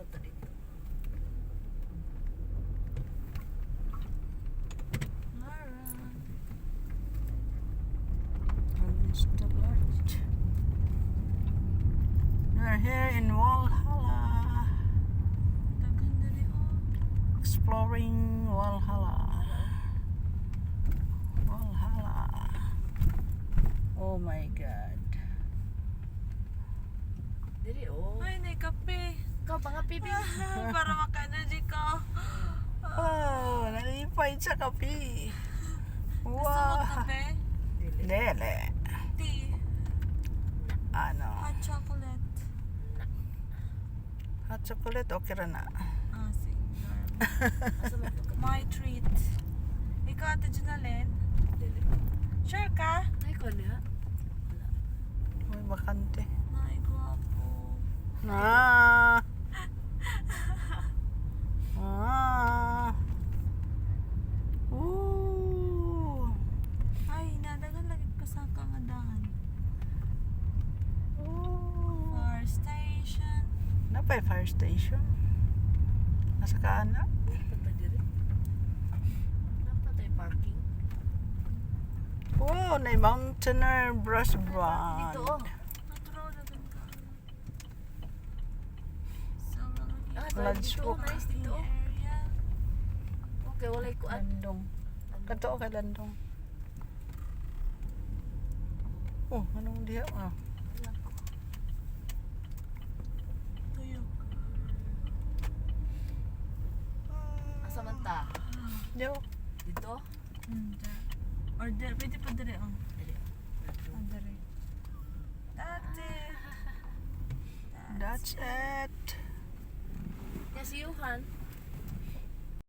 Minaw ta dito. Alright. Mr. Lord. We're here in Walhalla. Daghan diri oh. Exploring Walhalla. Walhalla. Oh my God. Diri oh. Ay, nay kape. Ikaw pa nga pipi. Para maka-energy ka. Oh, nalipay sa kape. Gusto mo Wow. kape? Dili. Dele. Tea. Ano? Hot chocolate. Hot chocolate, okay ra na. Ah, sige. Asa man to ka? My treat. Ikaw, Ate Junalyn? Dili. Sure ka? Ay ko niya. May bakante. Nay, gwapo. Ah. Ah. Ooh. Ay, nadagan lagi pasaka nga dahan. Ooh. Fire station. Napay fire station. Nasa kaan na? Punta diri. Napatay parking. Wow, na Mountaineer Brass Band. Dito oh. Natural dagan ka. So, mga Ah, Lodge dito oh, book. nice dito oh. area. Okay, walay kuan. Landong. Kadto kay Landong. Oh, anong diha? Ah. Tuyo. Asa man ta? Diyo. Dito? Dyan. Or dire, pwede pa dire oh. Dili. Ah, dire. That's it. That's it. Ya si Johan.